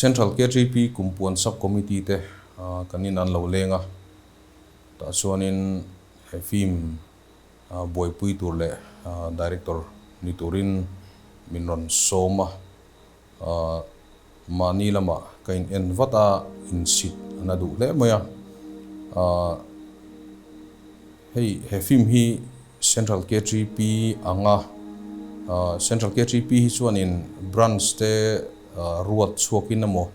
Central KTP Kumpuan Sub Committee te kan in an lo leng a, tah chuanin he film buaipui tur leh Director ni turin min rawn sawm a, mahni lamah ka in en vat a, insit a na duh hle mai a. Hei he film hi Central KTP anga Central KTP hi chuanin branch te ruat chhuakin emaw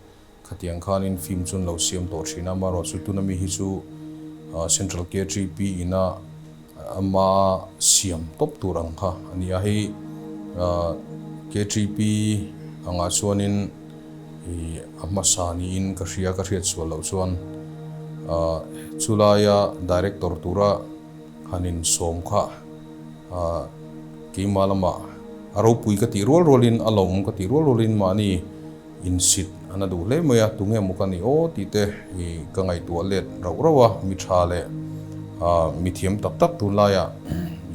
khatiang khanin film chu an lo siam tawh thin a, amaherawhchu tuna mi hi chu Central KTP ina ama siam tawp tur ang kha a ni a, hei KTP angah chuanin Ih a hmasa niin ka hria ka hriat sual loh chuan ah chulaia director tura han insawm kha ah keimah lamah a ropui ka tih rual rualin a lawmawm ka tih rual rualin mahni insit a na duh hle mai a, tunge maw ka nih aw tih te ih ka ngaihtuah let rauh rauh a, mi tha leh ah mi thiam tak tak tunlaiah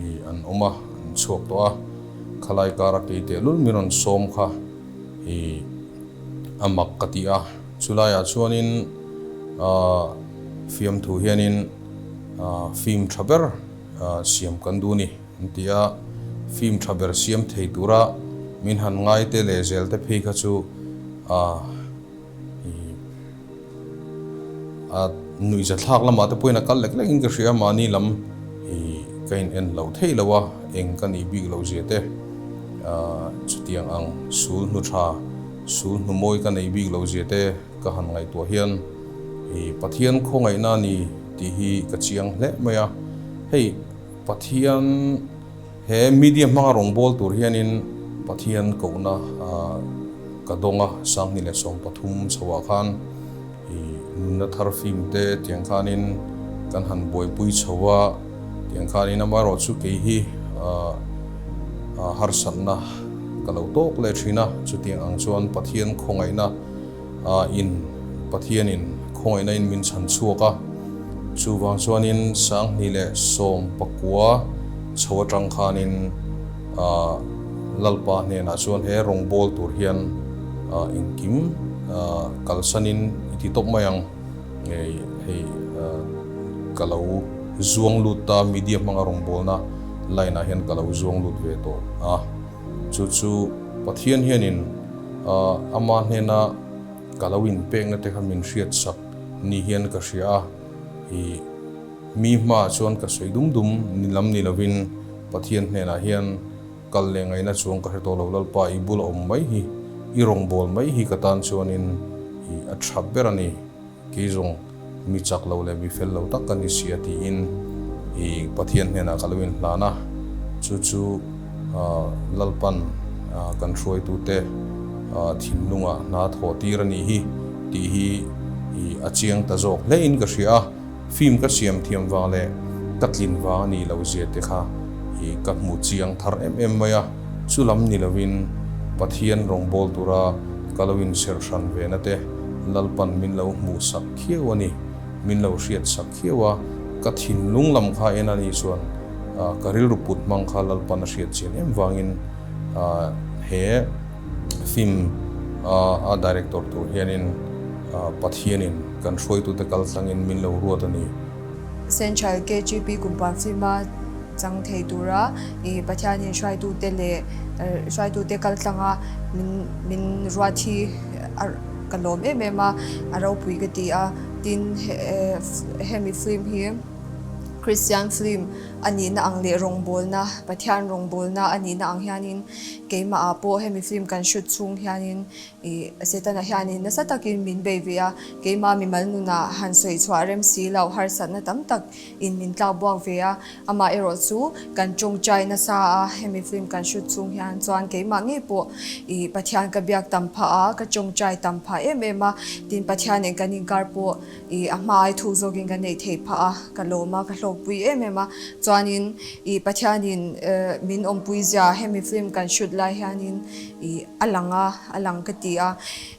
ih an awm a, an chhuak tawh a, khalai kara kei tehlul min rawn sawm kha. I a mak ka ti a, chulaiah chuanin fiamthu hianin film tha ber siam kan duh a ni an ti a, film tha ber siam thei tura min han ngai te leh zel te phei kha chu A nuihza thlak lamah te pawhin a kal lek lek in ka hria, mahni lam hi ka in en lo thei lo a, eng ka nih bik lo zia te chutiang ang sul hnu tha, sul hnu mawi ka nei bik lo zia te ka han ngaihtuah hian i Pathian khawngaihna a ni tih hi ka chiang hle mai a, hei Pathian He media hmanga rawngbâwl tur hianin Pathian kohna ka dawng a, 2013 chhoah khan i nunna thar film te tiang khanin kan han buaipui chho a, tiang khanin amaherawhchu kei hi harsatna ka lo tawk leh thin a, chutiang ang chuan Pathian khawngaihna in Pathianin khawngaihna in min chhan chhuak a, chuvang chuanin 2019 chho atang khanin Lalpa hnenah chuan he rawngbâwl tur hian engkim kalsanin i ti tawp mai ang, hei ka lo zuang lut ta, media hmanga rawngbâwlna line ah hian ka lo zuang lut ve tawh a. Chu chu Pathian hianin ama hnena ka lo inpekna te kha min hriatsak ni hian ka hria a, i mi hmaah chuan ka sawi dum dum ni lam ni lovin Pathian hnenah hian kal leh ngaihna chuang ka hre tawh lo, Lalpa i bula awm mai hi, i rawngbâwl mai hi ka tan chuanin i a tha ber a ni. Kei zawng mi chak lo leh mi fel lo tak ka ni si a tiin i Pathian hnenah ka lo inhlan a, chu chu Lalpan kan hruaitute thinlungah hna thawh tir a nih hi tih hi i a chiang ta zawk hlein ka hria a, film ka siam thiam vang leh ka tlin vang a nih loh zia te kha i ka hmu chiang thar em em mai a. Chu lam ni lovin Pathian rawngbâwl tura ka lo inserh hran ve na te Lalpan min lo hmuh sak khiau a ni, min lo hriat sak khiau a, ka thinlung lam kha en a nih chuan ka rilru put hmang kha Lalpan a hriat chian em vangin he film a director tur hianin Pathianin kan hruaitute kaltlangin min lo ruat a ni. Central KGP Kumpuan Film-a chang thei tura ih Pathianin hruaitute leh hruaitute kaltlanga min min ruat hi a ka lawm em em a, a ropui ka ti a. Tin, hemi film hi Christian film a nihna ang leh rawngbawlna, Pathian rawngbawlna a nihna ang hianin keimahah pawh hemi film kan shoot chhung hianin Ih, Setana hianin nasa takin min bei ve a, keimah mimal nunah han sawi chhuah rem si loh harsatna tam tak in min tlak buak ve a, amah erawh chu kan tawngtai nasa a, hemi film kan hrut chung hian chuan keimah ngei pawh ih Pathian ka biak tam phah a, ka tawngtai tam phah em em a, tin Pathianin kan inkar pawh ih a hma ai thuk zawkin ka neih theih phah a, ka lawm a, ka hlawkpui em em a, chuanin ih Pathianin min awmpui zia hemi film kan hrut lai hianin ih A lang a, a lang ka ti a.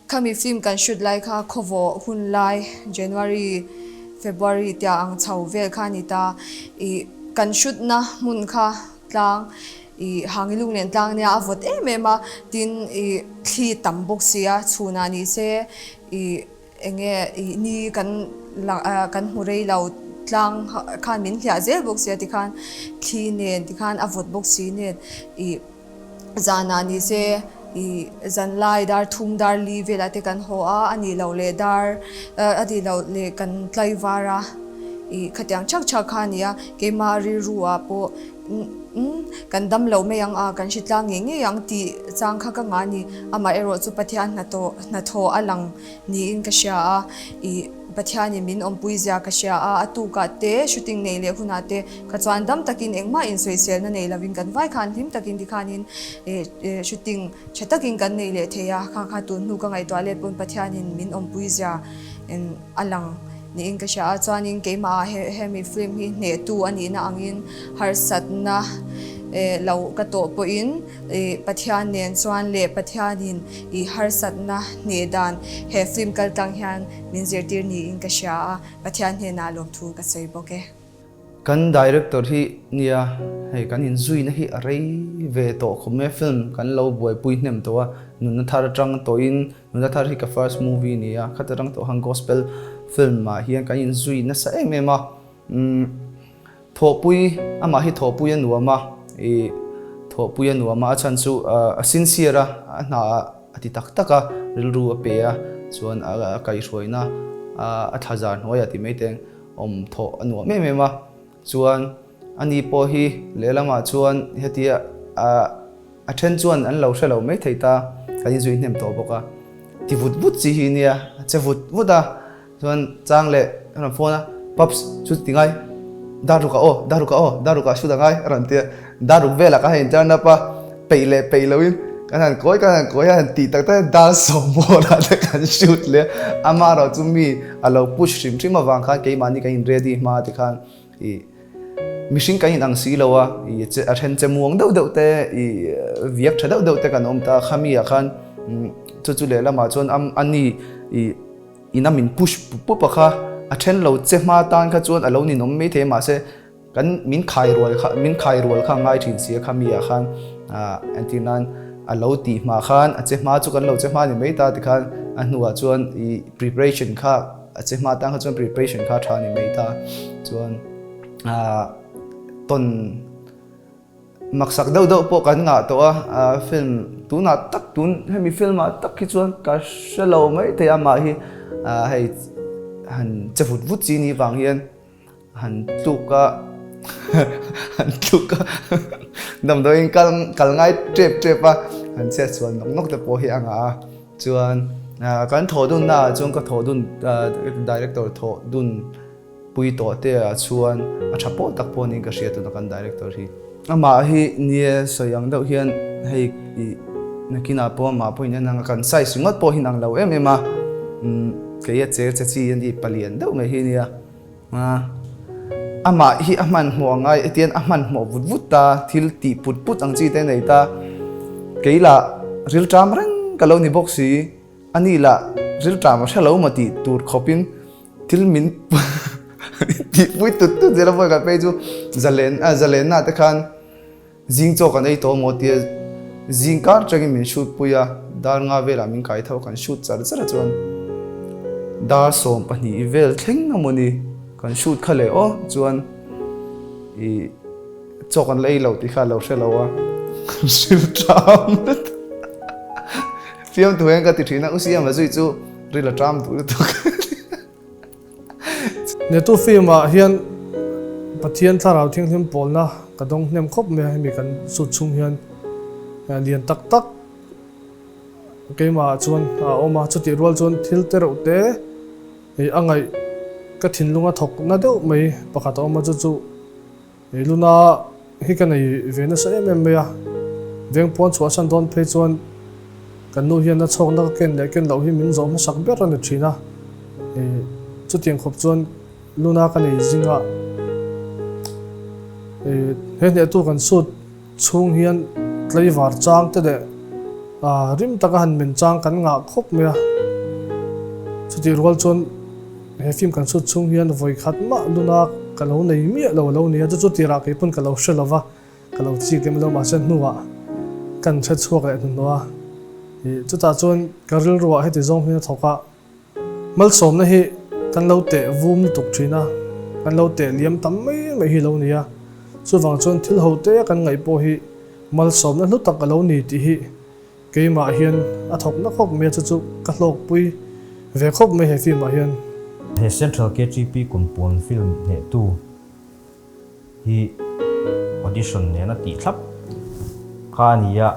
Khami film kan shoot lai kha khawvawh hun lai January, February tia ang chho vel kha a ni ta. Ih kan shoot na hmun kha tlang Ih hangi lunglen tlang nia a vawt em em a, tin ih thli tam bawk si a, chhunah ni se ih eng nge ih ni kan la kan hmu rei lo tlang khan min hliah zel bawk si a tikhan thli nen tikhan a vawt bawk si nen ih zanah ni se ih zanlai dar thum dar li velah te kan haw a, a nih loh leh dar a nih loh leh kan tlaivar a ih khatiang chhak chhak kha a ni a, keimah rilru ah pawh Umm, kan dam lo mai ang a, kan hri tlang ngei ngei ang tih chang kha ka ngah a ni. Amah erawh chu Pathian hnathawh hnathawh a lang niin ka hria a, ih Pathianin min awmpui zia ka hria a, a tukah te shooting nei leh hunah te kha chuan dam takin engmah insawiselna nei lovin kan vai khan hlim takin tikhanin ih shooting tha takin kan nei leh thei a, kha kha tun hnu ka ngaihtuah let pawn Pathianin min awmpui zia a lang. Niin ka hria a, chuanin keimahah he hemi film hi hnehtu a nihna angin harsatna lo ka tawh pawhin Pathian nen chuan leh Pathianin i harsatna hneh dan he film kaltlang hian min zirtir niin ka hria a, Pathian hnenah lawmthu ka sawi bawk e. Kan director hi nia hei kan inzuina hi a rei ve tawh khawp mai a, film kan lo buaipui hnem tawh a, nunna thar atang tawhin Nunna thar hi ka first movie ni a, khata rang tawh khan gospel film ah hian kan inzui nasa em em a, umm thawhpui amah hi thawhpui a nuam a, ih thawhpui a nuam a, a chhan chu a sincere a, a hna a ti tak tak a, rilru a pe a, chuan a kaihhruaina a thla zar hnuaiah tih mai te awm thawh a nuam em em a, chuan ani pawh hi lehlamah chuan hetia ah. A then chuan an lo hre lo mai thei ta, kan inzui hnem tawh bawk a, ti vut vut chi hi nia, a che vut vut a, chuan chang leh a rawn phone a, Paps chu ti ngai, dar ruk ah aw, dar ruk ah aw, dar ruk ah shoot a ngai a rawn ti a, dar ruk velah ka han in turn up a, peih leh peih lo in kan han kawi kan han kawi a, han tih tak tak a dar sawmbawl ah te kan shoot leh a, amaherawh chu mi a lo push hrim hrim avang khan keimahni kan in ready hma ti khan ih mihring kan inang si lo a, ih a then che muang deuh deuh te, ih viak tha deuh deuh te kan awm ta, khami ah khan chu chu lehlamah chuan a ni ih ina min push pup pup a kha, a then lo che hma tan kha chuan a lo ninawm mai thei a mahse kan min khai rual kha min khai rual kha a ngai thin si a khami ah khan ah entir nan a lo tih hma khan a che hma chu kan lo che hma ni mai ta tikhan a hnuah chuan ih preparation kha A che hma tang kha chuan preparation kha tha ni mai ta chuan tawn maksak deuh deuh pawh kan ngah tawh a film tunah tak tun hemi film ah tak hi chuan ka hre lo mai thei a mah hi hei han che vut vut chi ni vang hian han tluk a han tluk a damdawiin kal kal ngai tep tep a han chhiat sual nawk nawk te pawh hi a ngah a chuan kan thawh dun na ah chuan ka thawh dun director thawh dun pui tawh te ah chuan a tha pawh tak pawh niin ka hria tuna kan director hi. Amah hi nie sawi ang deuh hian hei ih nakinah pawh amah pawhin en ang a kan size ringawt pawh hi inang lo em em a kei a cher che chi a ni palian deuh mai hi nia. Amah hi a hmanhmawh a ngai etian a hmanhmawh vut vut ta, thil tih put put ang chi te nei ta. Kei lah rilṭam reng ka lo ni bawk si, ani lah rilṭam a hre lo maw tih tur khawpin thil min tihpui tut tut zel a vawi khat phei chu zalen zalenna te khan Zing chaw kan ei tawh maw tia zing kar atangin min shoot pui a, dar nga velah min kai tho a kan shoot char char a chuan dar 12 vel thleng a mawni kan shoot kha leh aw chuan ih chaw kan la ei lo tih kha a lo hre lo a kan hril ṭam lutuk fiamthu hian ka ti ṭhin a u Siama zui chu ril a ṭam duh lutuk. Netu film ah hian Pathian Thlarau Thianghlim pawlna ka dawng hnem khawp mai a, hemi kan sut chhung hian lian tak tak keimah ah chuan a awm a, chutih rual chuan thil te reuh te a ngaih ka thinlung a thawk na deuh mai pakhat a awm a, chu chu Hei luna hi ka nei ve nasa em em mai a, veng pawn chhuahsan dawn phei chuan kan nu hian a chhawkna ka ken leh ken loh hi min zawh hmasak ber a ni thin a, chutiang khawp chuan luna ka nei zingah he hnehtu kan sut chhung hian tlaivar chang te leh rim taka han men chang kan ngah khawp mai a, chutih rual chuan He film kan chhut chhung hian vawi khat mah luna ka lo nei miah lo a lo ni a, chu chu tirah kei pawn ka lo hre lo va. ka lo chik lem lo mahse hnuah kan hre chhuak leh hnuhnawh a. Ih chutah chuan ka rilruah heti zawng hian a thawk a, malsawmna hi kan lo teh vum lutuk thin a, kan lo teh liam tam mai mai hi lo ni a, chuvang chuan thil ho te kan ngaih pawh hi malsawmna hlu tak a lo ni tih hi Keimah hian a thawk na khawp mai a, chu chu ka hlawkpui ve khawp mai he film ah hian. He Central KTP Kumpuan film hnehtu hi audition nena tih thlap kha a ni a,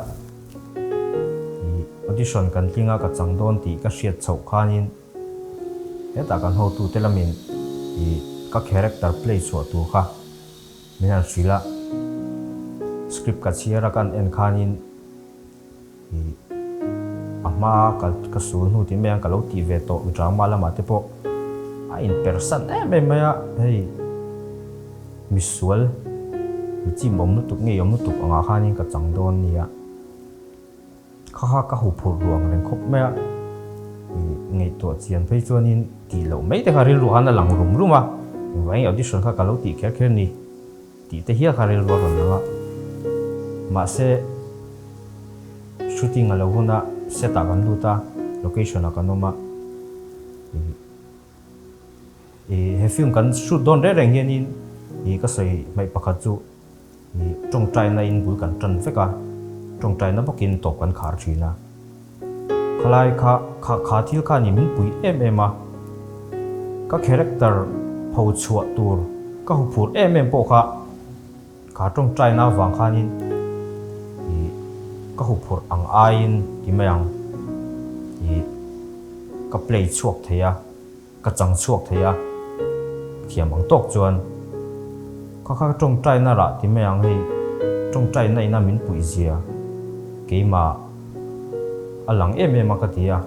ih audition kan tling a ka chang dawn tih ka hriat chhoh khanin hetah kan hotute lamin ih ka character play chhuah tur kha min han hrilh a, script ka chhiar a kan en khanin Ih, a hma ka ka sul hnu tih mai ang ka lo tih ve tawh drama lamah te pawh a inpersan em em mai a, hei misual mi chim awm lutuk nge awm lutuk angah khanin ka chang dawn nia, kha kha ka huphurh ruang reng khawp mai a, ih ngaihtuah chian phei chuanin tih loh mai te kha rilru khan a lang rum rum a, engvangin audition kha ka lo tih kher kher ni. Tih te hial kha rilru a rawn lang a, mahse shooting a lo hun a, set ah kan lut a, location ah kan awm a, ih he film kan shoot dawn reng reng hianin ih ka sawi hmaih pakhat chu ih tawngtaina in bul kan tan vek a, tawngtaina bawkin tawp kan khar thin a. Khalai kha kha kha thil kha ni min pui em em a, ka character pho chhuah tur ka huphur em em pawh kha kha tawngtaina avang khanin ih ka huphur ang aiin ti mai ang ih ka play chhuak thei a. Ka chang chhuak thei a, thiam ang tawk chuan kha kha tawngtaina rah ti mai ang hei tawngtaina ina min puih zia keimah a lang em em a ka ti a,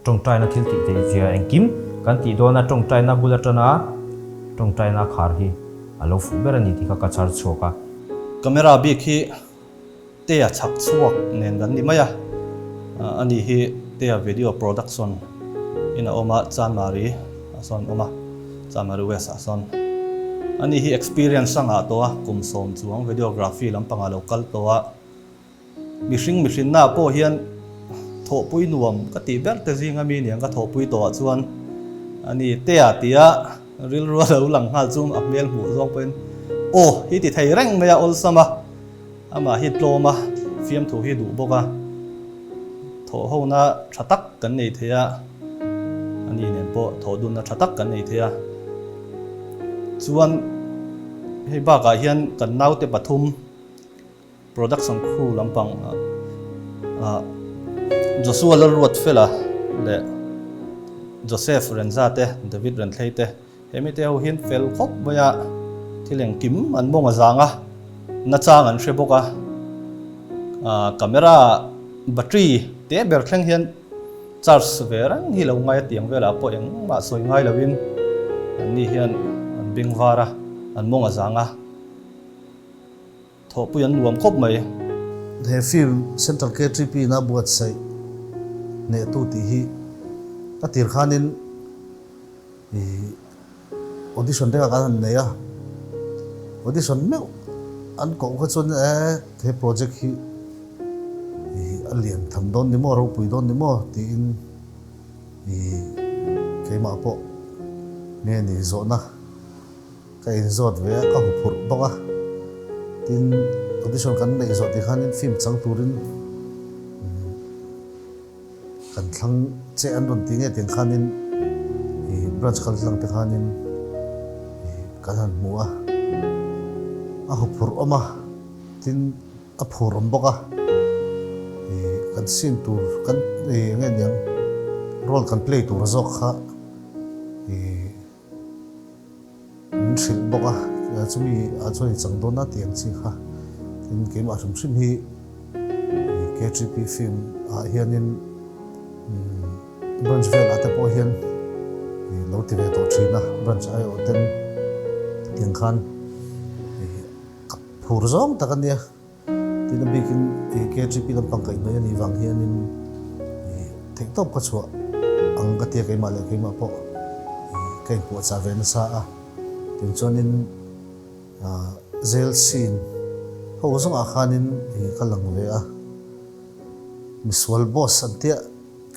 tawngtaina thil tih theih zia engkim kan tih dawn a tawngtaina bul atana tawngtaina khar hi a lo fuh ber a ni tih kha ka chhar chhuak a. Camera bik hi Tea chhak chhuak nen kan ni mai a, ani hi Tea Video Production in a awm a, Chanmari ah sawn awm a, Chanmari West ah sawn. Ani hi experience a ngah tawh a, kum sawm chuang videography lampangah lo kal tawh a, mihring mihrinna ah pawh hian thawhpui nuam ka tih ber te zinga mi niang ka thawhpui tawh ah chuan ani Tea tia rilru a lo lang nghal chu a hmel hmuh zawng pawhin aw hi ti thei reng mai a awlsam a. Amah hi tlawm a, fiamthu hi duh bawk a, thawhhona tha tak kan nei thei a, ani nen pawh thawhdunna tha tak kan nei thei a. Chuan hei bakah hian kan naute pathum production crew lampang ah Joshua Lalruatfela leh Joseph Renza te, David Renthlei te, He mite ho hian fel khawp mai a, thil engkim an mawng a zang a, nachang an hre bawk a, camera battery te ber thleng hian charge ve reng hi lo ngai a tiang velah pawh engmah sawi ngai loin an ni hian an beng var a, an mawng a zang a, thawhpui an nuam khawp mai. He film Central KTP in a buatsaih hnehtu tih hi a tir khanin Ih audition te kha kan han nei a, audition meuh an koh kha chuan e he project hi ih a lian tham dawn ni maw ropui dawn ni maw tiin ih keimah pawh nge ni zawhna ka inzawt ve a ka huphurh bawk a, tin audition kan neih zawh tih khanin film chang turin. Kan thlang che an rawn ti nge tiang khanin ih branch kal tlang te khanin ih kan han hmu a, a huphurh awm a, tin a phur awm bawk a, ih kan scene tur kan ih eng nge niang role kan play tur zawk kha ih. Min hrilh bawk a, chumi ah chuan i chang dawn a tih ang chi kha. Tin, keimah hrim hrim hi KTP film ah hianin branch velah te pawh hian lo ti ve tawh thin a, branch aiawh ten tiang khan ka phur zawng tak a nia. Tin a bikin KTP lampang kaihhnawih a nih vang hianin theihtawp ka chhuah ang ka tia keimah leh keimah pawh ka inpuahchah ve nasa a. Tin chuanin Jail scene ho zawngah khanin ka lang ve a, misual boss an tia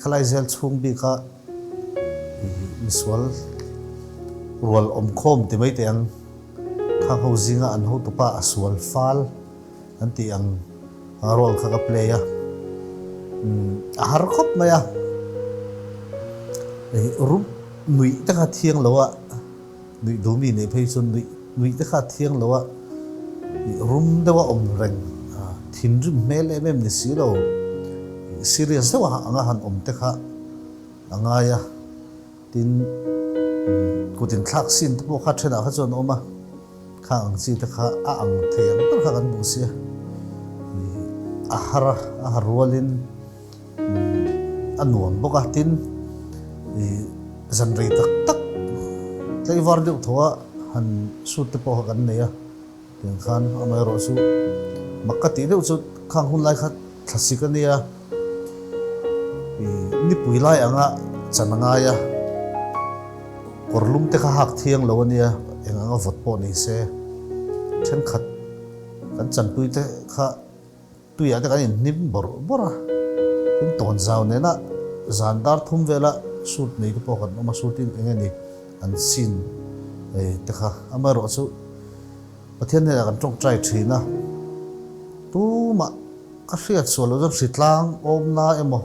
khalai jail chhung bika misual rual awmkhawm ti mai teh ang, khang ho zinga an hotupa a sual fal an tih ang role kha ka play a, a har khawp mai a, rum nuih te kha thiang lo a. Nuih duhmi neih phei chuan nuih nuih te kha a thiang lo a, rum deuh a awm reng, thinrim hmel em em ni si lo, serious deuh a anga han awm te kha a ngai a, tin kut inthlak sin te pawh kha thenah kha chuan a awm a, kha ang chi te kha a ang thei ang ber kha kan hmuh sia, a har a, a har rualin. A nuam bawk a, tin ih zan rei tak tak tlaivar deuh tho a han shoot te pawh kha kan nei a, tiang khan amaherawh chu mak ka tih deuh chu khang hun lai kha thlasik a nia, ih nipui lai anga chan a ngai a, kawr lum te kha hak thiang lo a nia, eng anga vawt pawh ni se thenkhat kan chanpui te kha. Tuiah te kan inhnim bawrh bawrh a, tin tawn zau nena zan dar thum vela shoot nei te pawh kan awm a, shooting eng nge ni an scene te kha. Amaherawh chu Pathian hnenah kan tawngtai thin a, tumah ka hriat sual loh chuan hritlang awmna emaw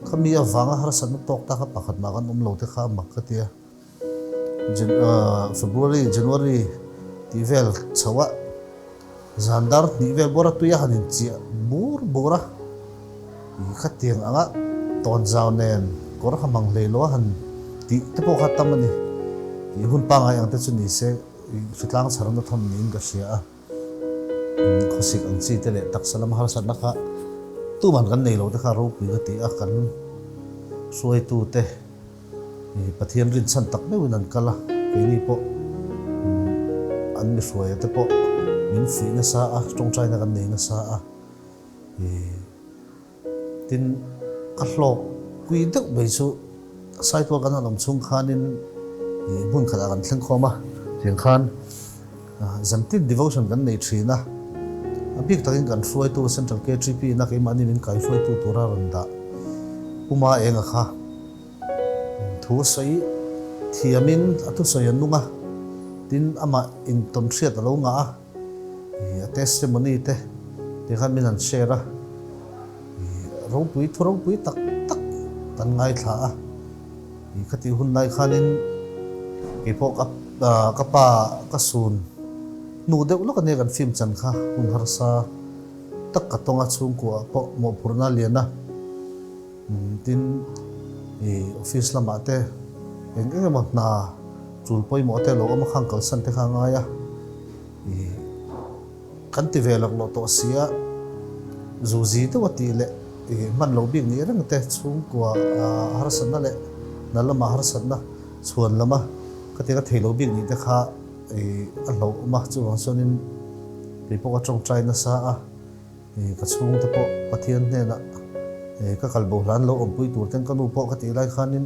khami avanga harsatna tawk ta kha pakhat mah kan awm lo te kha mak ka ti a. February, January tih vel chho a, zan dar hnih vel bawr a tui a han inchiah bur bur a, ih khatiang anga tawn zau nen kawr ha mang hlei lo a han tih te pawh kha tam a ni. Ih hun pangngai ang te chu ni se ih hritlang chharna tham niin ka hria a. Khawsik ang chi te leh taksa lama harsatna kha tuman kan nei lo te kha ropui ka ti a, kan hruaitu te Pathian rinchhan tak meuhin an kal a, keini pawh an mi hruaia te pawh min fuih nasa a, tawngtaina kan nei nasa a. Tin, ka hlawk pui deuh mai chu Saitual kan han awm chhung khanin hmun khatah kan thleng khawm a, tiang khan zantin devotion kan nei thin a, a bik takin kan hruaitu Central KTP ina keimahni min kaihruaitu tura rawn dah Pu Maenga kha thu sawi thiamin a thusawi a nung a, tin amah intawn hriat a lo ngah a. A testimony te ti khan min han share a, ropui thu ropui tak tak kan ngaithla a, khatih hun lai khanin keipawh ka ka pa ka sun hnu deuh lawk ania kan film chan kha hun harsa tak ka tawng a chhungkua pawh mawhphurhna a lian a. Tin, i office lamah te eng eng emaw hna tul pawimawh te lo awm a khang kalsan te kha a ngai a, i kan ti ve lawk lawh tawh si a, zuzi deuh a tih leh i hman loh bik nih reng te chhungkua harsatna leh hna lama harsatna chhuan lama ka ti ka thei loh bik nih te kha i a hlauhawm a, chuvang chuanin keipawh ka tawngtai nasa a. Ka chhungte pawh Pathian hnenah ka kal bo hlan lo awmpui tur ten ka nu pawh ka tih lai khanin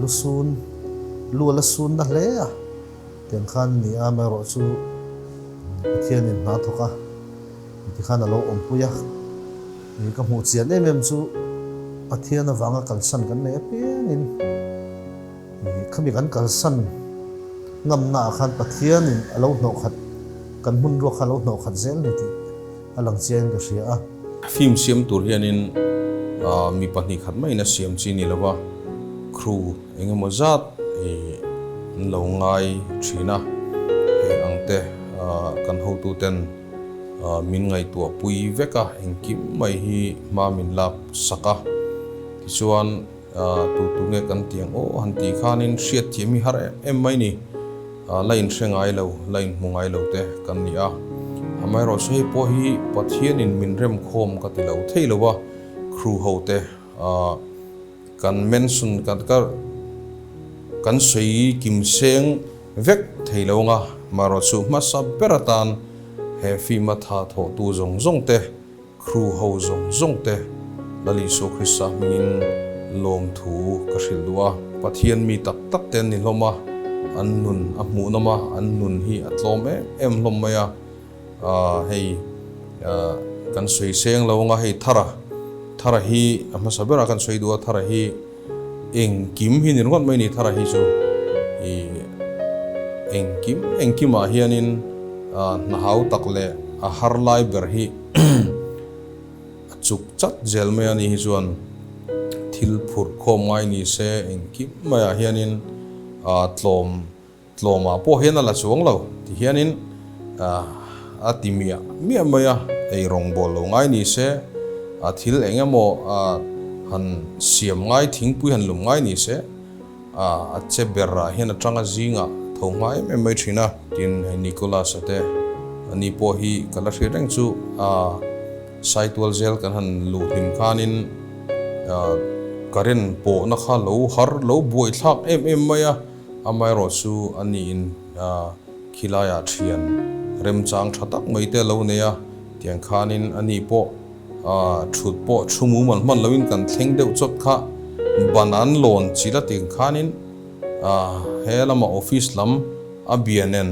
lu sun, lu a la sun na hle a, tiang khan a ni a, amaherawh chu Pathianin hna thawk a tikhan a lo awmpui a, ka hmuh chian em em chu Pathian avanga kalsan kan nei apiangin Khami kan kalsan ngamna ah khan Pathianin a lo hnawhkhat, kan hmun ruak kha a lo hnawhkhat zel ni tih a lang chiangin ka hria a. Film siam tur hianin mi pahnih khat maiin a siam chi ni lova, crew eng emaw zat an lo ngai thin a, heng ang te kan hotuten min ngaihtuah pui vek a, engkim mai hi hma min lak sak a, tichuan Tu tu nge kan ti ang aw han tih khanin hriat thiam hi har em em mai ni. La inhre ngai lo, la inhmu ngai lo te kan ni a. Amaherawhchu hei pawh hi Pathianin min remkhawm ka ti lo thei lo a, crew ho te kan mention kan ka kan sawi kim seng vek thei lo anga, amaherawhchu hmasa ber atan he film a tha thawhtu zawng zawng te Crew ho zawng zawng te Lal Isua Krista hmingin lawmthu ka hrilh duh a. Pathian mi tak tak te an ni hlawm a. an nun a hmuhnawm a, an nun hi a tlawm em em hlawm mai a, hei kan sawi seng lo anga hei Thara, Thara hi a hmasa berah kan sawi duh a, Thara hi engkim hi ni ringawt mai a ni, Thara hi chu ih engkim engkimah hianin hna hau tak leh a har lai ber hi A chuk chat zel mai a ni hi chuan thil phurh khawm ngai ni se engkim maiah hianin tlawm tlawmah pawh hian a la chuang lo ti hianin a ti miah miah mai a, ei rawngbawl lo ngai ni se a thil eng emaw han siam ngai thingpui han lum ngai ni se A che berah hian a tanga zingah tho hma em em mai thin a. Tin, hei Nicholas-a te ani pawh hi ka la hriat reng chu a Saitual zel kan han luh hlim khanin current pawhna kha lo har lo buai thlak em em mai a, amaherawh chu aniin khilaiah thian remchang tha tak mai te a lo nei a, tiang khanin ani pawh Thut pawh thu mumal hman loin kan thleng deuh chawt kha ban an lawn chi la tiang khanin he lama office lam a bia nen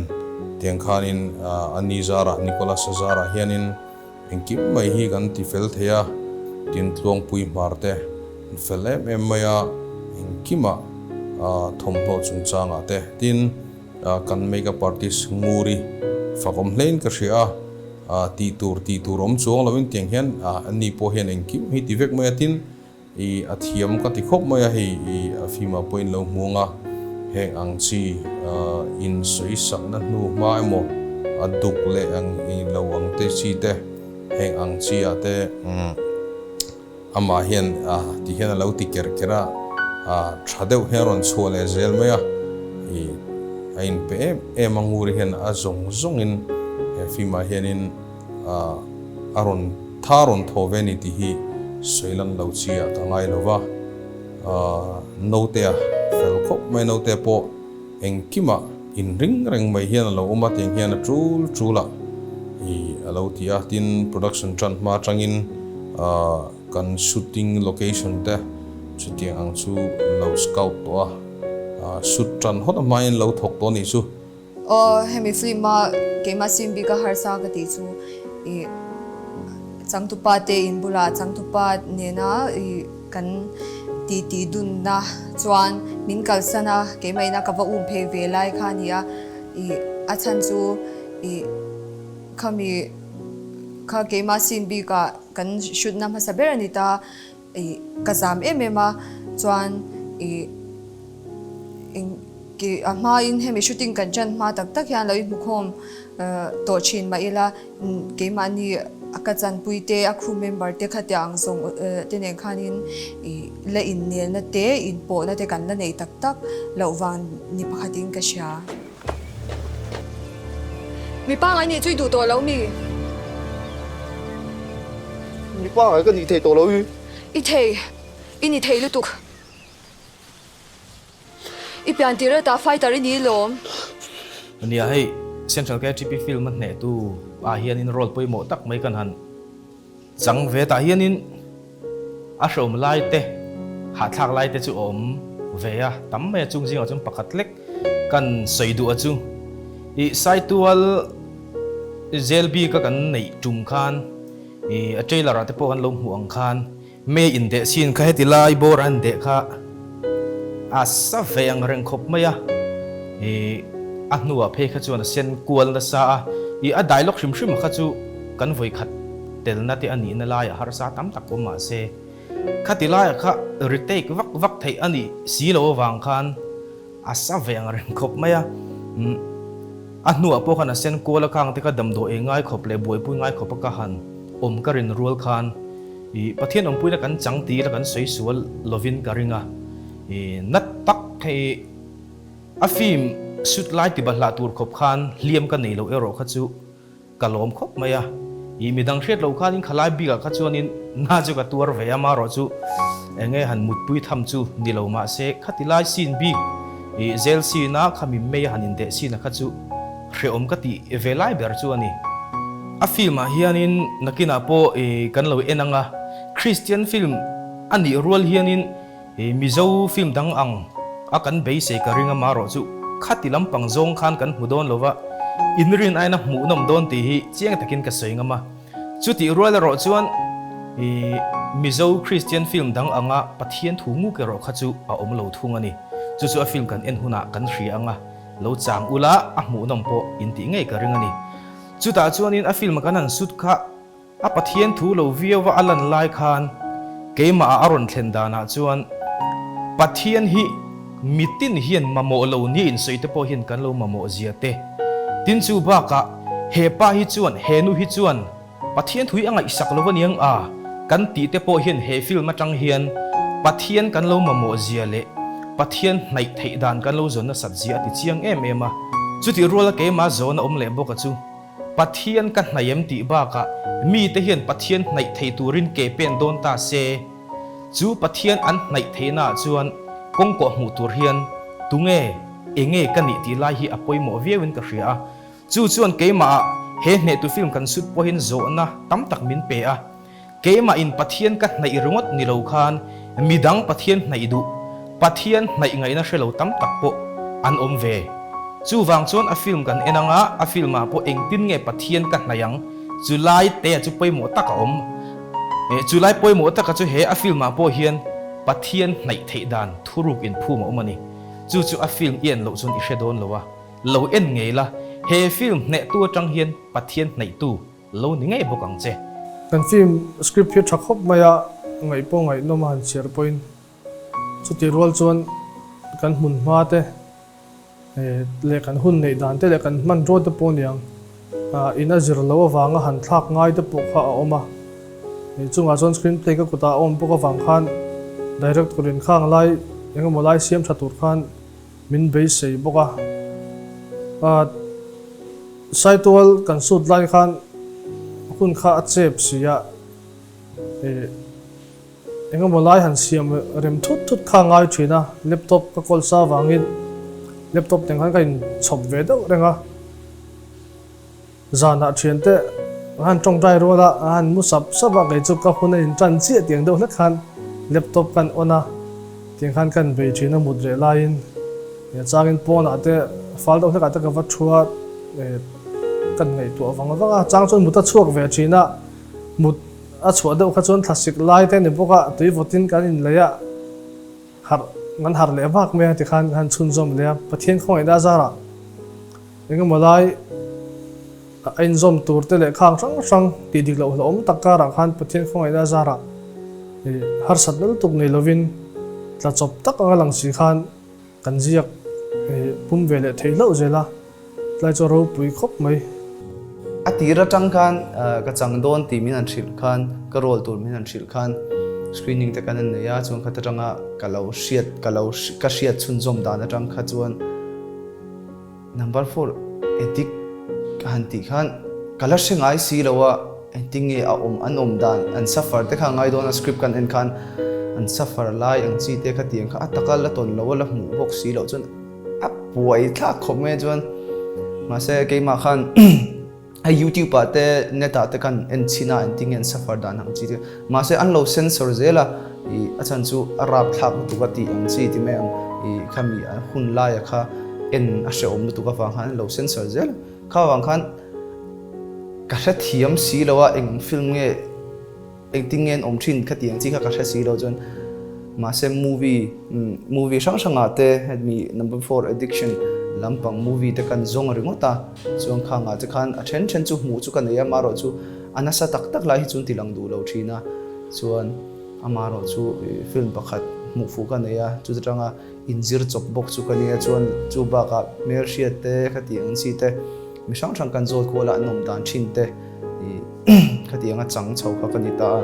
tiang khanin a ni zarah Nicholas-a zarah hianin engkim mai hi kan ti fel thei a, tin tluangpui hmar te an fel em em mai a, engkimah thawmhnaw chungchangah te tin kan makeup artist Nguri fakawm hlein ka hria a. Tih tur tih tur awm chuang lovin tiang hian ani pawh hian engkim hi ti vek mai a tin i a thiam ka ti khawp mai a hei i a fimah pawhin lo hmu ang a heng ang chi in sawi sakna hnu hma emaw a duk leh ang i lo ang te chi te heng ang chi ah te Amah hian ti hian a lo ti ker ker a, tha deuh hian a rawn chhuah leh zel mai a, ih a inpe em em a Nguri hian a zawng zawngin he film ah hianin a rawn tha rawn thaw ve a ni tih hi sawi lan lo chi ah ka ngai lo va, Notea fel khawp mai Notea pawh engkimah inring reng mai hian a lo awm a tiang hian a tul tul a ih a lo ti a tin production tan hma atangin ah kan shooting location te chutiang ang chu lo scout tawh a ah shoot tan hawt a hmain lo thawk tawh a nih chu. Aw hemi film a keimah sim bik a harsa ka tih chu ih changtupa te in bulah changtupa nena ih kan titi dunna chuan min kalsan a keimah ina ka va um phei ve lai kha a ni a ih a chhan chu ih khami kha keimah sim bik ah kan hrutna hmasa ber a ni ta ih ka zam em em a chuan ih eng Ki a hmain hemi shooting kan ṭan hma tak tak hian lo inhmukhawm tawh ṭhin mah ila keimahni a ka chanpui te, a crew member te khatia ang zawng te nen khanin la innelna te, inpawhna te kan la nei tak tak loh vang ni pakhatin ka hria. Mi pangai nih chu i duh tawh lo mi? Mi pangai ka nih thei tawh lo i. I thei, i ni thei lutuk. I pian tir ata fighter i ni lawm. Nia hei Central KTP film a hnehtu ah hianin role pawimawh tak mai kan han chang ve tah hianin a hreawm lai te hahthlak lai te chu a awm ve a tam mai a chung zingah chuan pakhat lek kan sawi duh a chu ih Saitual jail bik a kan neih tum khan ih a trailer ah te pawh kan lo hmuh ang khan Me indeh chin kha heti lai bawr an deh kha a sa ve ang reng khawp mai a, ih a hnuah phei kha chuan a sen kual nasa a, ih a dialogue hrim hrim kha chu kan vawi khat telna te a nihna laiah harsa tam tak awm mah se khati laiah kha retake vak vak theih a nih si loh avang khan a sa ve ang reng khawp mai a, umm a hnuah pawh khan a sen kual a khang te kha damdawi ei ngai khawp leh buaipui ngai khawp a ka han awm ka rin rual khan. I Pathian awmpuina kan chang ti ila kan sawi sual lovin ka ring a, i nat tak hei a film shoot lai ti bahlah tur khawp khan hliam ka nei loh erawh kha chu ka lawm khawp mai a, i midang hriat loh khanin khalai bikah kha chuanin na chu ka tuar ve a, marawh chu enge han mutpui tham chu ni lo mahse khati lai scene bik i jail scene a khami mei a han indeh scene a kha chu Hrehawm ka tih ve lai ber chu a ni. A film ah hianin nakinah pawh kan lo en ang a, Christian film a nih rual hianin Mizo film dang ang a kan beisei ka ring a marawh chu Khati lampang zawng khan kan hmu dawn lo va, inrin aina hmuhnawm dawn tih hi chiang takin ka sawi ngam a. Chutih rual erawh chuan i Mizo Kristian film dang anga Pathian thu nguk erawh kha chu a awm lo thung a ni. Chu chu a film kan en hunah kan hria ang a, lo chang ula a hmuhnawm pawh in tih ngei ka ring a ni. Chutah chuanin a film kan han shoot kha A Pathian thu lo viau va a lan lai khan keimah ah a rawn thlen danah chuan Pathian hi mitin hian mamawh lo nia insawi te pawh hian kan lo mamawh zia te. Tin chu bakah he pa hi chuan he nu hi chuan Pathian thu hi a ngaihsak lo aniang a kan tih te pawh hian he film atang hian Pathian kan lo mamawh zia leh Pathian hnaih theih dan kan lo zawn nasat zia a ti chiang em em a. Chutih ruala keimah zawn a awm leh bawk a chu. Pathian ka hnaih em tih bakah mite hian Pathian hnaih thei turin ke pen dawn ta se, chu Pathian an hnaih theihnaah chuan kawngkawh hmuh tur hian tunge, enge ka nih tih lai hi a pawimawh viauin ka hria a. Chu chuan keimahah he hnehtu film kan sut pawhin zawhna tam tak min pe a. Keimah in Pathian ka hnaih ringawt ni lo khan midang Pathian hnaih duh, Pathian hnaih ngaihna hre lo tam tak pawh an awm ve. Chuvang chuan a film kan en anga, a film ah pawh engtin nge Pathian ka hnaih ang, chu lai te ah chu pawimawh tak a awm. Chu lai pawimawh taka chu he a film ah pawh hian Pathian hnaih theih dan thuruk inphum a awm a ni. Chu chu a film i en loh chuan i hre dawn lo a, lo en ngei la, he film hnehtu atang hian Pathian hnaihtu Lo ni ngei bawk ang che. Kan film script hi tha khawp mai a, ngaih pawh ngaihnawm a han chhiar pawhin chutih rual chuan kan hmun hma te leh kan hun neih dan te leh kan hmanrua te pawh niang in a zir lo avanga han thlak ngai te pawh kha a awm a. Chungah chuan screenplay ka kutah a awm bawk avang khan director in khang lai engemaw lai siam tha tur khan min beisei bawk a. Saitual kan sut lai khan hun kha a chep si a, ih engemaw lai han siam rem thut thut kha a ngai thin a, laptop ka kawl sa vangin laptop teng khan ka inchhawp ve deuh reng a, zanah thiante han tawngtai rual a, a han mu sap sap a, kei chu ka hun a intan chiah tiang deuh hlek khan laptop kan on a, tiang khan kan bei thin a mut reh laiin. Changin pawnah te fal deuh hlekah te ka va thu a, kan ngaihtuah vang vang a, chang chuan mut a chhuak ve thin a, mut a chhuah deuh kha chuan thlasik lai te a ni bawk a, tui vawtin kan inlei a, harh kan harh leh vak mai a tikhan kan han chhunzawm leh a, Pathian khawngaihna a zarah engemaw lai a inzawm tur te leh khang hrang hrang tih dik loh hlauhawm tak karah khan Pathian khawngaihna a zarah harsatna lutuk nei lovin tla chawp tak anga lang si khan Kan ziak pum ve leh thei hlauh zel a, tlai chu a ropui khawp mai. A tir atang khan ka chang dawn tih min han hrilh khan, ka role tur min han hrilh khan screening te kan han nei a, chuan khat atanga ka lo hriat, ka lo ka hriat chhunzawm dan atang kha chuan Number four addict ka han tih khan ka la hre ngai si lo a, engtin nge a awm an awm dan an suffer te kha ngai dawn a script kan en khan an suffer lai ang chi te kha tiang kha a taka la tawn lo a la hmuh bawk si loh chuan a buai thlak khawp mai a chuan mahse keimah khan Hei youtube ah te net ah te khan en chhin a engtin nge an suffer dan ang chi te mahse an lo censor zel a ih a chhan chu a rap thlak lutuk a tih ang chi ti mai ang ih khami a hun laia kha en a hrehawm lutuk avang khan an lo censor zel a kha vang khan ka hrethiam si lo a eng film nge Engtin nge an awm thin kha tih ang chi kha ka hre si lo chuan mahse movie movie hrang hrangah te hemi number four addiction lampang movie te kan zawng ringawt a chuan khangah te khan a then then chu hmuh chu ka nei a amaherawh chu a nasa tak tak lai hi chuan ti lang duh lo thin a chuan amaherawh chu film pakhat hmuh fuh ka nei a chu atanga inzir chawp bawk chu ka nia chuan chu bakah hmelhriat te kha tih ang chi te mi hrang hrang kan zawt kual a an awm dan thin te Khatiang a chang chho kha ka ni ta a.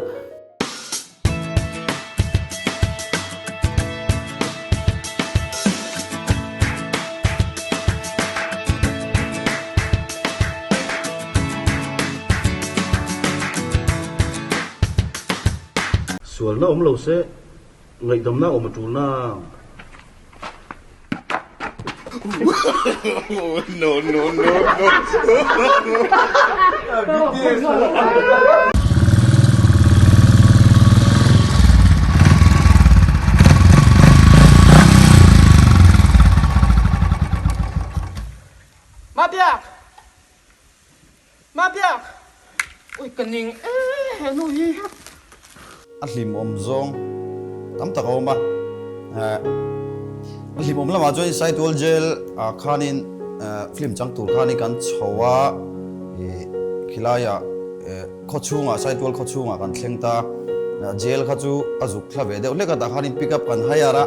Sualna awm lo se, ngaihdamna awm a tul nang. No no no no. Mabiak! Mabiak! Ui ka ning e he nu hi. A hlimawm zawng tam tak a awm a, a hlimawm lamah chuan Saitual Jail ah khanin film chang tur khanin kan chho a, khilaiah khaw chhungah Saitual khaw chhungah kan thleng ta, jail kha chu a zuk thla ve deuh hlek a, tah khanin pick up kan hire a,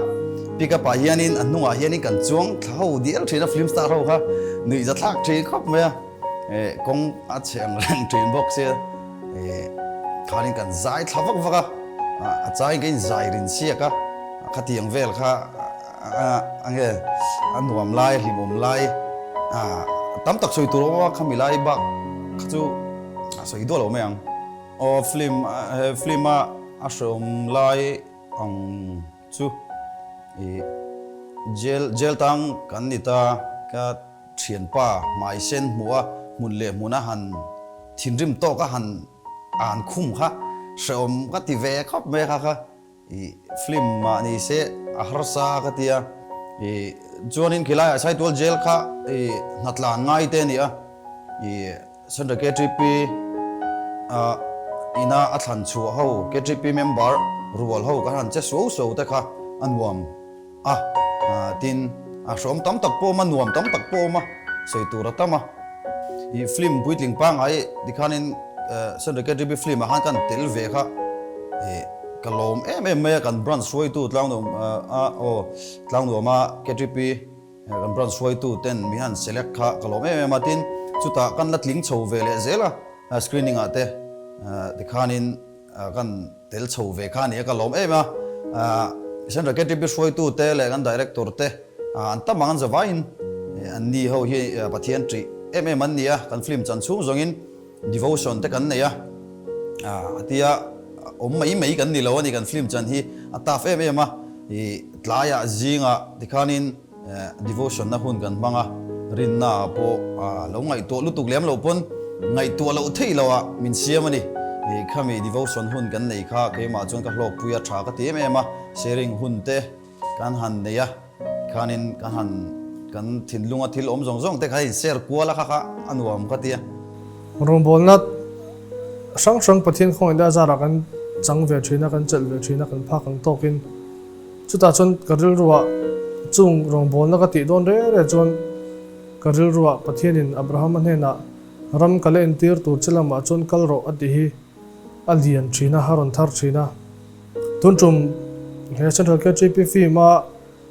pick up ah hianin a hnungah hianin kan chuang thla ho dial thin a, film star ho kha nuih za thlak thin khawp mai a, kawng a chhe ang reng thin bawk sia, khanin kan zai thla vak vak a, a chaiin ka inzai rin siak a, khatiang vel kha. A nge a nuam lai a hlimawm lai tam tak sawi tur a awm a khami lai bak kha chu a sawi duah lo mai ang. Aw film he film a a hreawm lai ang chu ih jail jail tang kan ni ta ka thianpa hmai sen hmuh a hmun leh hmun a han thinrim tawk a han an khum kha hreawm ka ti ve khawp mai a kha kha. I film mah ni se a harsa ka ti a, i chuanin khilaiah Saitual Jail kha i hnatlan ngai te a ni a, i Central KTP a ina a thlan chhuah ho KTP member rual ho kan han che suau suau te kha a nuam a, tin a hrawm tam tak pawh a awm a, nuam tam tak pawh a awm a, sawi tur a tam a. I film puitling pangngai tikhanin Central KTP film ah khan kan tel ve kha i ka lawm em em mai a, kan branch hruaitu Tlangnuam a aw Tlangnuama KTP kan branch hruaitu ten min han select kha ka lawm em em a, tin chutah kan la tling chho ve leh zel a screening ah te tikhanin Kan tel chho ve kha a ni a, ka lawm em a. Central KTP hruaitute leh kan Director te an tam ang an za vaiin an ni ho hi Pathian ṭih em em an ni a, kan film chan chhung zawngin devotion te kan nei a, a tia awm mai mai kan ni lo a ni, kan film chan hi a tough em em a, tlaiah zingah tikhanin Devotion na hun kan hmang a, rinna ah pawh lo ngaihtuah lutuk lem loh pawn ngaihtuah loh theih loh ah min siam a ni. Khami devotion hun kan nei kha keimah chuan ka hlawkpui a tha ka ti em em a, sharing hun te kan han nei a, khanin kan han kan thinlunga thil awm zawng zawng te kha in share kual a kha kha a nuam ka ti a. Rawngbawlna hrang hrang Pathian khawngaihna azarah kan chang ve thin a, kan chelh ve thin a, kan phak ang tawkin. Chutah chuan ka rilruah chung rawngbawlna ka tih dawn reng reng chuan ka rilruah Pathianin Abrahama hnenah ram ka la entir tur che lamah chuan kal rawh a tih hi a lian thin a, a rawn thar thin a. Tun tum he Central KTP film-a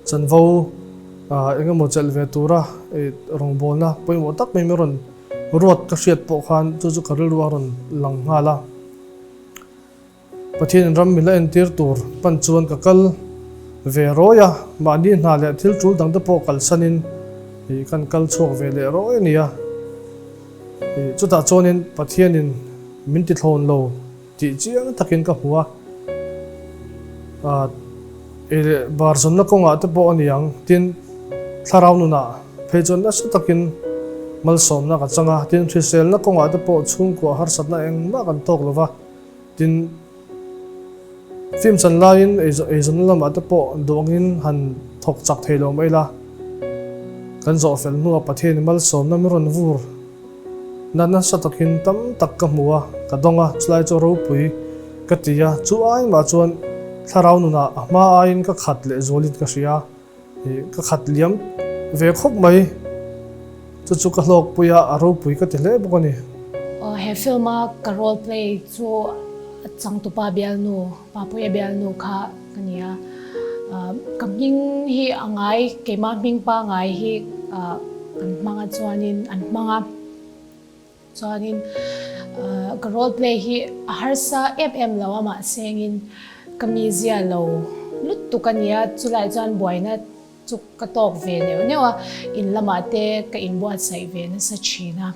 chanvo eng emaw chelh ve tura rawngbawlna pawimawh tak mai min rawn ruat ka hriat pawh khan chu chu ka rilruah a rawn lang nghal a. Pathianin ram min la entir tur pan chuan ka kal ve rawi a, mahni hna leh thil tul dangte pawh kalsanin ih kan kal chhuak ve leh rawi a ni a. Ih chutah chuanin Pathianin min ti thlawn lo tih chiang takin ka hmu a. Ah ei leh bar zawnna kawngah te pawh a ni ang, tin thlarau nunah phei chuan nasa takin malsawmna ka chang a, tin hriselna kawngah te pawh chhungkua harsatna engmah kan tawk lo va. Tin, film chan laiin eizawnna lamah te pawh duangin han thawk chak thei lo mai la. Kan zawh fel hnuah Pathian malsawmna min rawn vur na nasa takin tam tak ka hmu a, ka dawng a, chulai chu ropui ka ti a, chu ai mah chuan thlarau nunah a hma aiin ka khat leh zualin ka hria. Ka khat liam ve khawp mai. Chu chu ka hlawkpui a, a ropui ka ti hle bawk a ni. Aw he film a ka role play chu changtupa bialnu, Papuia bialnu kha ka ni a. Ka hming hi a ngai, keimah hming pangai hi kan hmang a chuanin an hmang a. Chuanin ka role play hi a harsa em em lo a mahsengin ka mizia lo lutuk a nia, chulai chuan buaina chu ka tawk ve neuh neuh a, in lamah te ka inbuatsaih ve nasa thin a,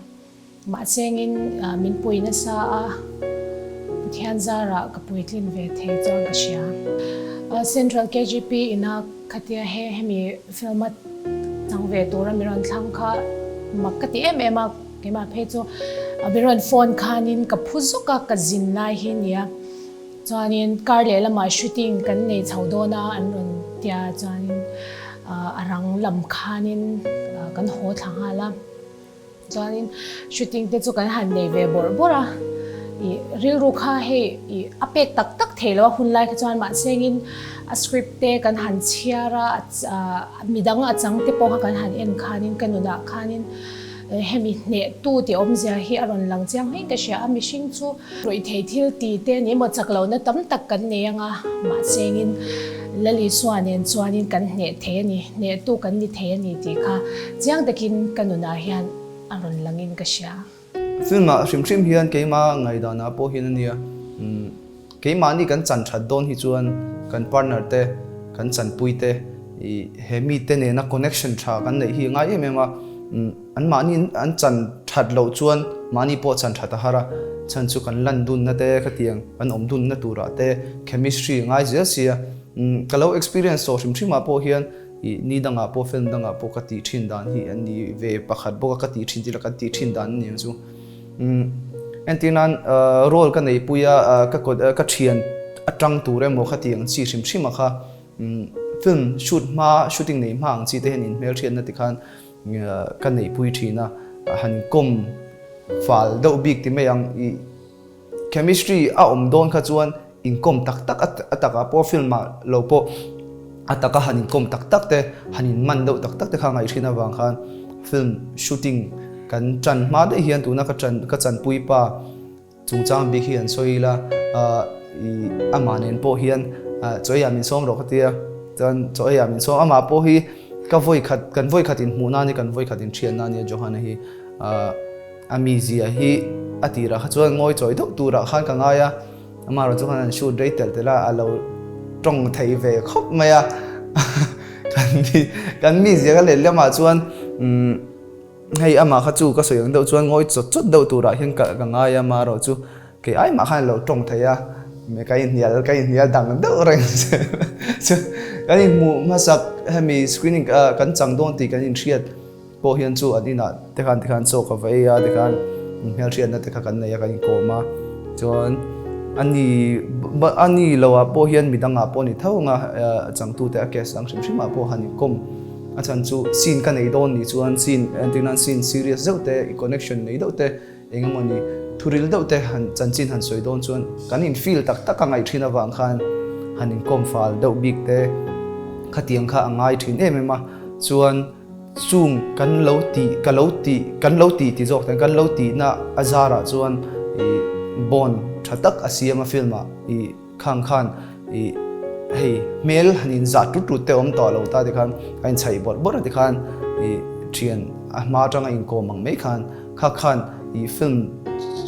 mahsengin min pui nasa a, Pathian zarah ka puitlin ve thei chuan ka hria. Central KGP ina khatia he hemi film a chang ve tura mi rawn thlang kha mak ka ti em em a. Keimah phei chu mi rawn phone khanin ka phu zuk a, ka zin lai hi nia. Chuanin kar leh lamah shooting kan nei chho dawn a an rawn tia chuanin a rang lam khanin kan haw thla nghal a. Chuanin shooting te chu kan han nei ve bawrh bawrh a, ih rilru kha hei ih a pek tak tak thei lo a hun lai kha chuan mahsengin a script te kan han chhiar a, midang a chang te pawh kha kan han en khanin ka nunah khanin hemi hnehtu tih awmzia hi a rawn lang chiang hlein ka hria a, mihring chu ruih thei thil ti te ni emaw chak lohna tam tak kan nei anga mahsengin Lalisua nen chuanin kan hneh thei a ni, hnehtu kan ni thei a ni tih kha chiang takin ka nunah hian a rawn langin ka hria. Film ah hrim hrim hian keimah ngaihdanah pawh hian a nia, keimahni kan chan that dawn hi chuan kan partner te, kan chanpui te, he mite nena connection tha kan neih hi a ngai em em a. An mahni an chan that loh chuan mahni pawh chan that a har a, chhan chu kan lan dunna te khatiang kan awm dunna turah te chemistry a ngai zel sia. Ka lo experience tawh hrim hrimah pawh hian ih ni dangah pawh film dangah pawh ka tih thin dan hi an ni ve pakhat bawk a, ka tih thin tila kan tih thin dan a ni ang chu. Entir nan role ka neihpui a ka ka thian atang tur emaw khatiang chi hrim hrim a kha film shoot hma shooting nei hma ang chi te hian inhmelhriatna tikhan Ka neihpui thin a, han kawm fal deuh bik ti mai ang. I chemistry a awm dawn kha chuan inkawm tak tak a takah pawh film ah lo pawh a taka han inkawm tak tak te, han inman deuh tak tak te kha ngaih thin avang khan film shooting kan tan hma daih hian tuna ka tan ka chanpui pa Chungchang bik hi an sawi ila, i amah nen pawh hian chaw eiah min sawm rawh ka ti a, chuan chaw eiah min sawm, amah pawh hi ka vawi khat, kan vawi khat inhmuh na a ni, kan vawi khat inthian na a nia Johana hi, a mizia hi a tirah kha chuan ngawi chawi deuh turah khan ka ngai a, amaherawhchu khan an shoot rei telh telh a, a lo tawng thei ve khawp mai a, kan mizia ka let lamah chuan. Hei amah kha chu ka sawi ang deuh chuan ngawi chawt chawt deuh turah hian ka ka ngai a, marawh chu kei ai mah khan a lo tawng thei a, me ka inhnial ka inhnial dang deuh reng chu kan inhmuh hmasak hemi screening kan chang dawn tih kan inhriat pawh hian chu an inah te khan tikhan chaw ka va ei a tikhan hmelhriatna te kha kan nei a kan inkawm a chuan a ni a ni loah pawh hian midangah pawh a ni tho ang a changtute a case dang hrim hrimah pawh han inkawm. A chhan chu scene ka nei dawn nih chuan scene entir nan scene serious deuh te i connection nei deuh te eng emaw ni thuril deuh te han chanchin han sawi dawn chuan kan in feel tak tak a ngaih thin avang khan han inkawm fal deuh bik te khatiang kha a ngai thin em em a chuan chung kan lo tih ka lo tih kan lo tih ti zawk ten kan lo tihna a zarah chuan ih bond tha tak a siam a film ah ih Khang khan i hei hmel han in zah tut tut te awm tawh lo ta tikhan a in chhaih bawrh bawrh a tikhan i thian a hma atanga inkawm ang mai khan kha khan i film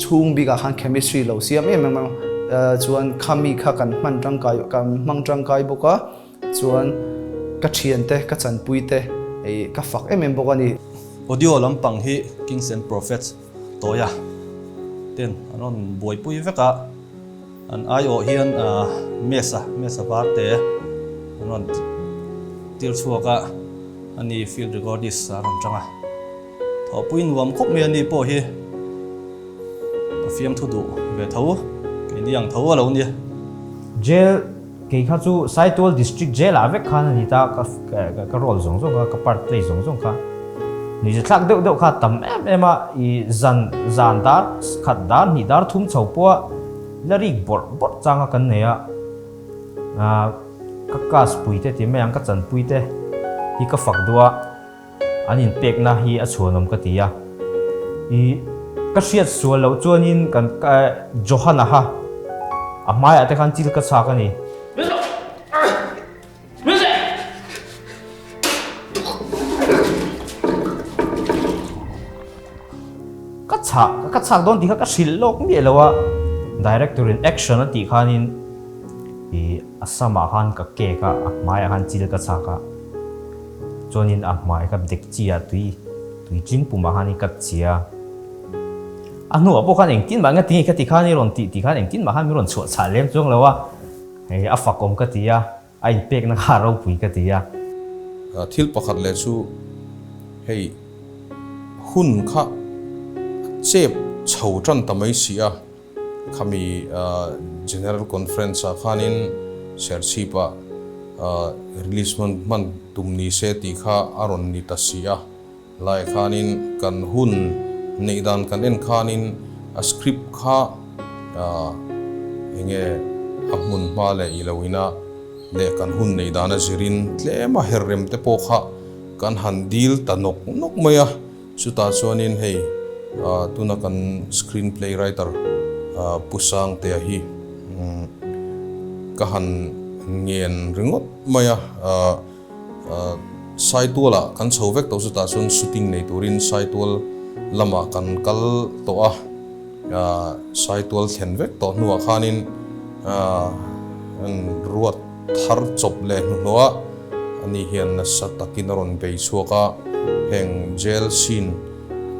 chhung bikah khan chemistry lo siam em em a chuan khami kha kan hman tangkai kan hmang tangkai bawk a chuan ka thian te ka chanpui te i ka fak em em bawk a ni. Audio lampang hi Kings and Prophets tawia ten an rawn buaipui vek a. An aiawh hian Mesa, Mesa Varte an rawn tir chhuak a, ani field recordist a rawn tang a. Thawhpui nuam khawp mai ani pawh hi ka fiamthu duh ve tho, keini ang tho a lo nia. Jail kei kha chu Saitual District Jail ah vek khan a ni ta, ka role zawng zawng kha, ka part play zawng zawng kha nuihzathlak deuh deuh kha tam em em a, i zan zan dar khat dar hnih dar thum chho pawh a la rik bawrh bawrh chang a kan nei a, ka cast pui te ti mai ang ka chanpui te hi ka fak duh a. An inpekna hi a chhuanawm ka ti a. I ka hriat sual loh chuanin kan Johana kha a hmaiah te khan chil ka chhak a ni. Ka chhak ka chhak dawn tih kha ka hrilh lawk miah lo a. Director in action a tih khanin i a samah khan ka kek a, a hmaiah khan chil ka chhak a. Chuanin a hmai kha dek chi ah tui tui tling pumah khan i cut chi a. A hnuah pawh khan engtin mah nge tinge khati khan i rawn tih tih khan engtin mah khan min rawn chhuah chhah lem chuang lo a, hei a fakawm ka ti a, a inpekna kha a ropui ka ti a. Thil pakhat leh chu hei hun kha chep chho tan ta mai si a. Khami General Conference ah khanin Serchhip ah release hman hman tum ni se tih kha a rawn ni ta si a. Lai khanin kan hun neih dan kan en khanin a script kha enge a hmun hma leh i lo ina leh kan hun neih dan a zirin tlem a her rem te pawh kha kan han dil ta nawk nawk mai a. Chutah chuanin hei tuna kan screen play writer Pu Sangtea hi ka han ngen ringawt mai a, Saitualah kan chho vek tawh chutah chuan shooting nei turin Saitual lamah kan kal tawh a, Saitual thlen vek tawh hnuah khanin ruat thar chawp leh hnuhnawh a, ani hian nasa takin a rawn bei chhuak a, heng jail scene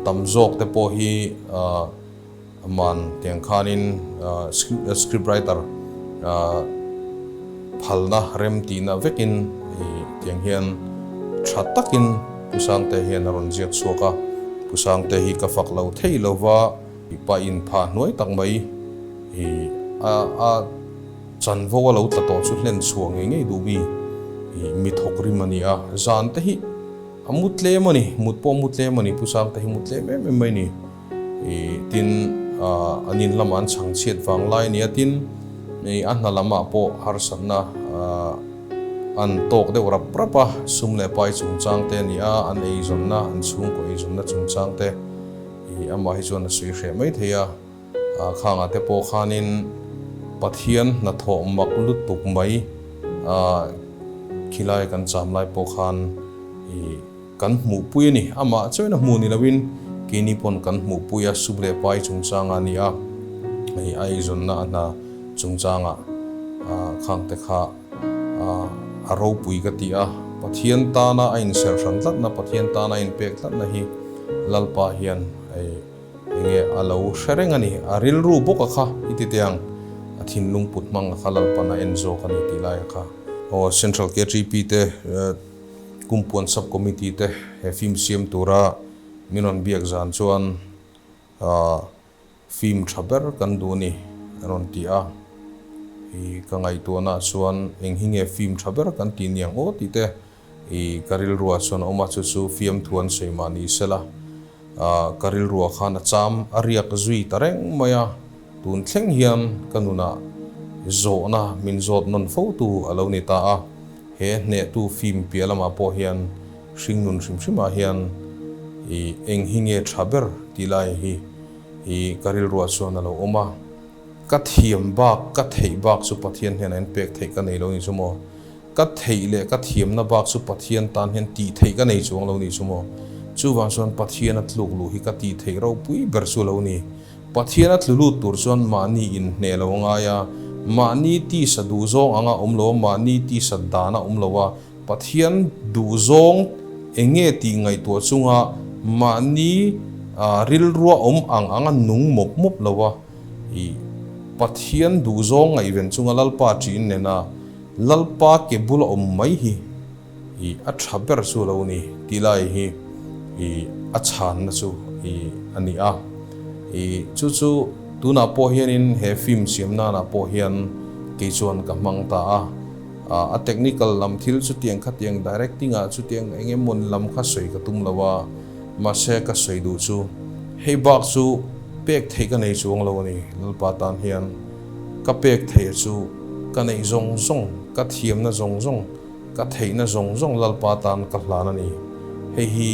tam zawk te pawh hi man tiang khanin script writer phalna rem tihna vekin tiang hian tha takin Pu Sangte hian a rawn ziak chhuak a, Pu Sangte hi ka fak lo thei lova pa inphah hnuai tak mai a Chanvo a lo tla tawh chu hlen chhuah ngei ngei duh mi ih mi thawk rim a ni a, zan te hi a mu tlem a ni, mut pawh a mu tlem a ni, Pu Sang te hi mu tlem em em mai a ni. Ih tin ah an in lamah an chhang chhiat vang lai a ni a, tin ih a hna lamah pawh harsatna ah an tawk deuh rap rap a, sum leh pai chungchang te a ni a, an eizawnna, an chhungkaw eizawnna chungchang te ih amah hi chuan a sawi hreh mai thei a. Khangah te pawh khanin Pathian hnathawh mak lutuk mai khilai kan cham lai pawh khan kan hmuhpui a ni. Amah chuan a hmuh ni loin keini pawn kan hmuhpui a, sum leh pai chungchanga a ni a, a eizawnna a hna chungchanga khang te kha a ropui ka ti a. Pathian tana a inserh hran tlatna, Pathian tana a inpek tlatna hi Lalpa hian Enge a lo hre reng a ni, a rilru bawk a kha i ti teh ang, a thinlung put hmang a kha Lalpan a en zawk a ni tih lai a kha. Aw Central KTP te Kumpuan Sub Committee te he film siam tura min rawn biak zan chuan film tha ber kan duh a ni a rawn ti a, i ka ngaihtuahna ah chuan eng hi nge film tha ber kan tih niang aw tih te I ka rilruah chuan awm a, chu chu fiamthu an sawi mah ni sela, ka rilruah khan a cham a riak zui ta reng mai a, tun thleng hian ka nunah zawhna min zawt nawn fotu a lo ni ta a, he hnehtu fim piah lamah pawh hian hringnun hrim hrimah hian i eng hi nge tha ber tih lai hi i ka rilruah chuan a lo awm a, ka thiam bak ka theih bak chu Pathian hnenah in pek theih ka nei lo ni chu maw. Ka theih leh ka thiamna bak chu Pathian tan hian tih theih ka nei chuang lo nih chu maw? Chuvang chuan Pathian a tluk luh hi ka tih theih ropui ber chu lo ni. Pathian a tlu lut tur chuan mahni inhneh lo a ngai a, mahni tisa duhzawng anga awm lo a, mahni tisa dan a awm lo a, Pathian duhzawng eng nge tih ngaihtuah chunga mahni rilrua awm ang anga nung mawp mawp lo a, i Pathian duhzawng ngaihven chunga Lalpa ṭiin nena Lalpa ke bula awm mai hi i a tha ber chu lo ni tih lai hi i a chhanna chu i a ni a. I chu chu tunah pawh hianin he film siam nanah pawh hian kei chuan ka hmang ta a. A technical lam thil chutiang khatiang directing ah chutiang eng emaw lam kha sawi ka tum lo a, mahse ka sawi duh chu hei bak chu pek theih ka nei chuang lo a ni Lalpa tan hian. Ka pek theih chu ka neih zawng zawng, ka thiamna zawng zawng, ka theihna zawng zawng Lalpa tan ka hlan a ni. Hei hi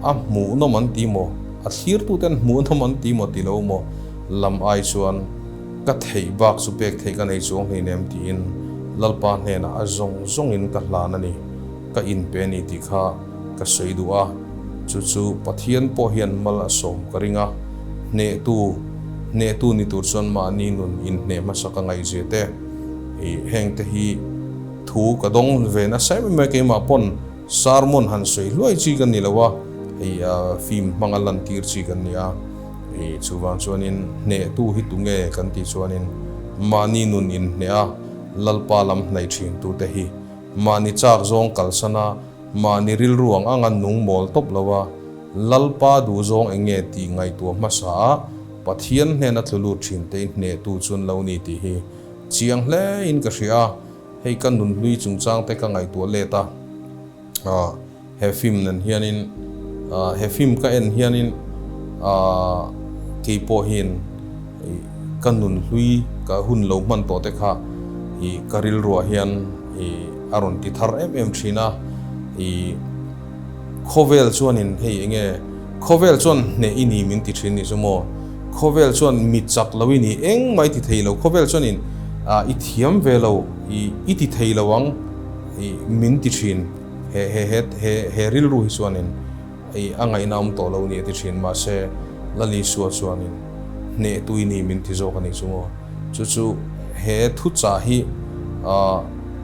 a hmuhnawm an ti maw? A thlirtuten hmuhnawm an ti maw ti lo maw? Lam ai chuan ka theih bak chu pek theih ka nei chuang hleinem tiin Lalpa hnenah a zawng zawngin ka hlan a ni, ka inpe a ni tih kha ka sawi duh a. Chu chu Pathian pawh hian mal a sawm ka ring a, hnehtu, hnehtu ni tur chuan mahni nun inhneh hmasa ka ngaihzia te, ih heng te hi thu ka dawng ve nasa em em a, keimah pawn sermon han sawi hluai chi ka ni lo a, hei film hmanga lantir chi kan ni a, ih chuvang chuanin hnehtu hi tunge kan tih chuanin mahni nun inhneh a, Lalpa lam hnaih thin tute hi mahni chak zawng kalsan a, Mahni rilru ang anga nung mawl tawp lo a, Lalpa duhzawng eng nge tih ngaihtuah hmasa a, Pathian hnena tlu lut thin te i hnehtu chuan lo ni tih hi chiang hle in ka hria a, hei ka nunhlui chungchang te ka ngaihtuah let a, he film nen hianin he film ka en hianin Kei pawhin ka nun hlui ka hun lo hman tawh te kha ka rilruah hian a rawn ti thar em em thin a. Khawvel chuanin hei enge khawvel chuan hneh i ni min ti thin ni chu maw? Khawvel chuan mi chak lo i ni engmah i ti thei lo, khawvel chuanin i thiam ve lo, i ti thei lo ang min ti thin. He he he he he rilru hi chuanin a ngaihna awm tawh lo ni a ti thin. Mahse Lalisua chuanin hneh tui ni min ti zawk a ni chu maw? Chu chu he thuchah hi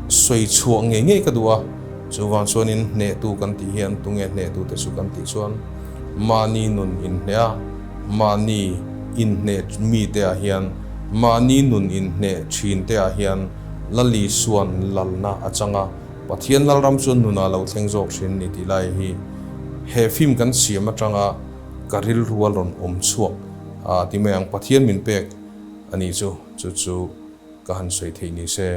sawi chhuah ngei ngei ka duh a. Chuvang chuanin hnehtu kan tih hian tunge hnehtute chu kan tih chuan mahni nun inhneh a, mahni inhneh mite ah hian, mahni nun inhneh thinte ah hian Lalisuan lalna a chang a, Pathian Lalram chu nunah lo thleng zawk thin ni tih lai hi he film kan siam atanga ka rilru a rawn awm chhuak a ti mai ang, Pathian min pek a nih chu, chu chu ka han sawi theih ni se.